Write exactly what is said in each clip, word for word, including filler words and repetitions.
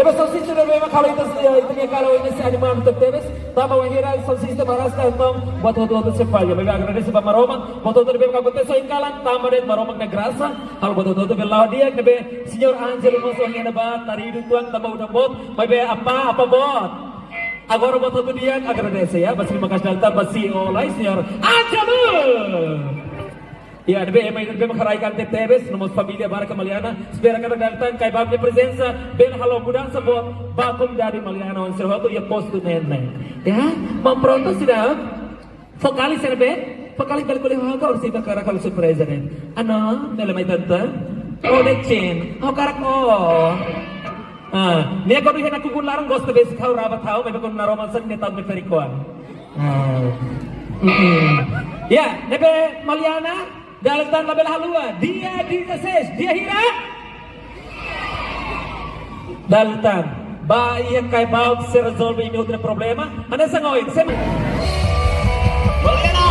Ne'ebé salsista ne'ebé mak halo ita, eh, ita-nia kalan ohin ne'e sei animadu tebetebes. Tanba wainhira salsista marasa entaun buat hotu-hotu sei falla. Maibé agradese ba Maromak, buat hotu ne'ebé mak akontese ohin kalan, tanba de'it Maromak nia grasa, halo buat hotu-hotu bele la'o di'ak. Ne'ebé Señór Ângelo mós ohin ne'e ba taridu tuan tanba udan boot, maibé apá, apá boot. Agora buat hotu di'ak, agradese ya, ba sini makasih dala ida ba C E O lai, Señór Ângelo. Ya, ne'ebé ema ida ne'ebé mak haraik an tebetebes, no mós família barak Maliana, espera katak dala ida tan Caibaut nia prezensa bele halo mudansa boot ba komunidade Maliana oan sira hotu iha postu neen ne'e. Ya, maun prontu seidauk? Vokalis ne'ebé? Vokalis bele ko'alia ho ha'u ka orsida hakarak halo surpreza de'it? Ano, bele mai tanta? Oh, dechin. Ha'u hakarak, oh. Ah, nia kuandu iha nakukun laran gosta besik ha'u, raba tau, maibé kuandu naroman sa'e nia tau nia perikoan. Ah. Mm-mm. Ya, ne'ebé Maliana, dala ida tan labele haluha. Dia dezasseis, dia hira? Dala ida tan. Ba iha Caibaut sei rezolve imi-nia problema. Hanesan ohin, sem- Maliana!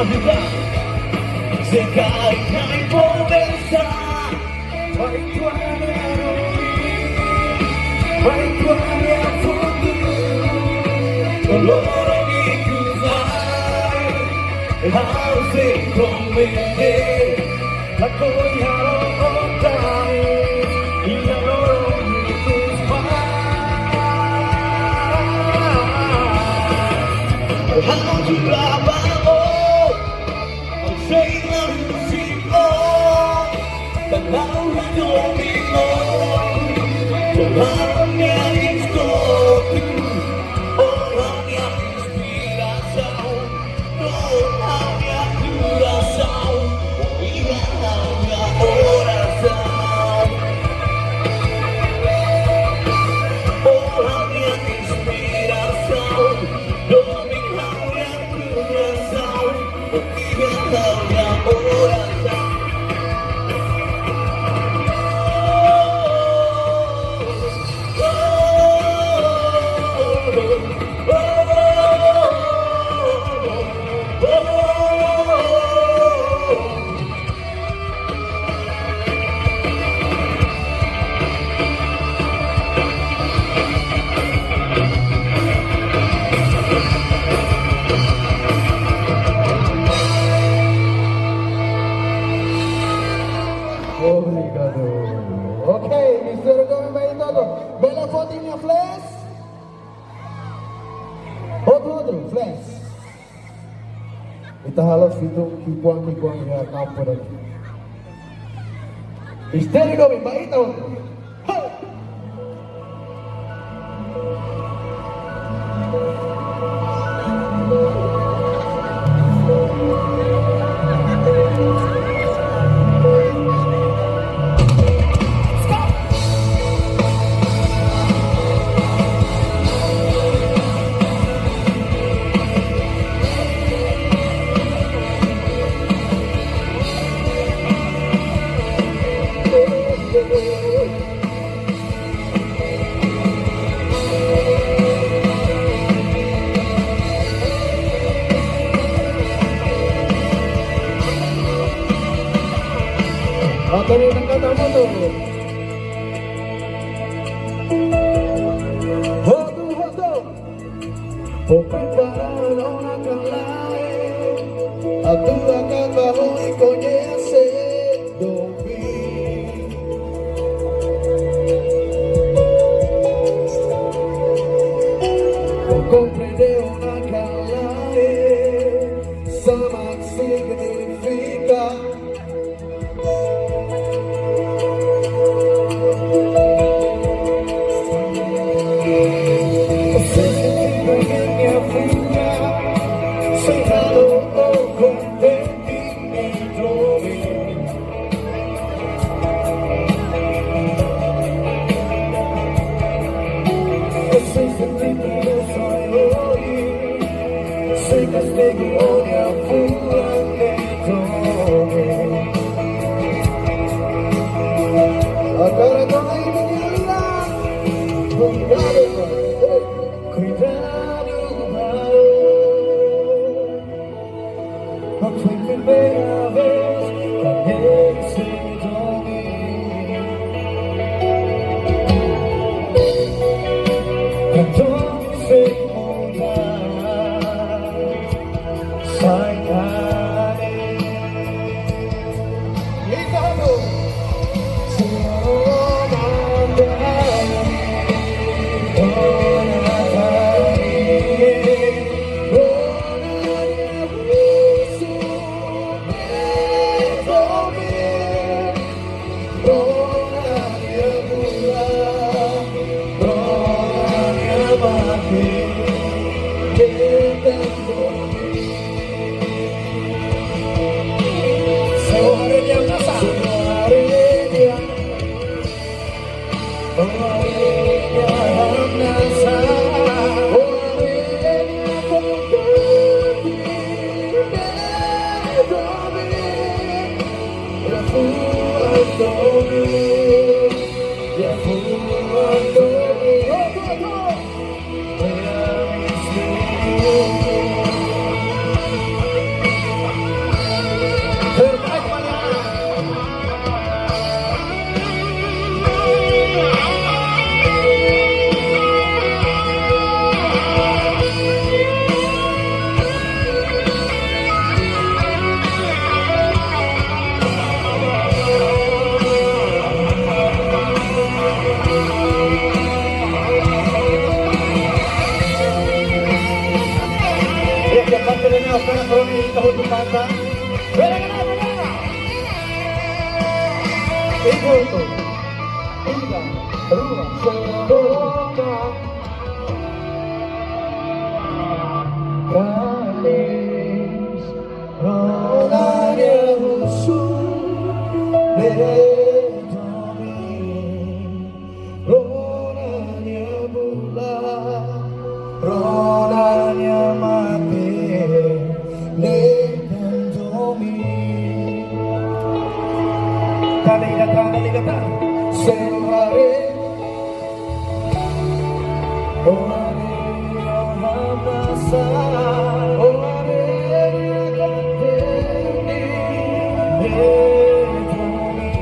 Se karik na'in-tolu sa, mai tuan ya, mai tuan ya futuru. Loron ida-ne'e ha'u sei promete, lakohi halo otak, iha loron ida-ne'e. Ha'u jura ba ó, ha'u sei la husik ó, tanba ha'u dominó. Ó ha'u-nia instrutór, ó ha'u-nia inspirasaun, ó ha'u-nia korasaun, ó ha'u-nia orasaun. Ó ha'u-nia inspirasaun, domin ha'u-nia korasaun. Obrigadu. Ok, Mistériu Domin ba ita hotu. Bele foti nia flash. Hotu-hotu, flash. Ita halo fitur ki'ikoan-ki'ikoan iha kampu ne'e. Mistériu Domin ba ita hotu. Hey! Atau di tengah tamu tu. Hotu, hotu. Ó prepara ona ka lae, atu hakarak hodi koñese Domin. Ó komprende ona ka lae, sá mak signifika Agora toma aí, menina. Cuidado, cuidado, não foi primeira vez que alguém se dormiu. Então, sem mudar. Parte de neo, kana koroni, ita hotu kanta. Bele, bele, bele. Ita hotu. Ida, rua, tolu. Kalis, rona nia husu, le domin. Rona nia bulat, rona nia mate, le domin. Tali datang, tali datang. Sembare. Ore nia hamnasa, ore nia kontente, le domin.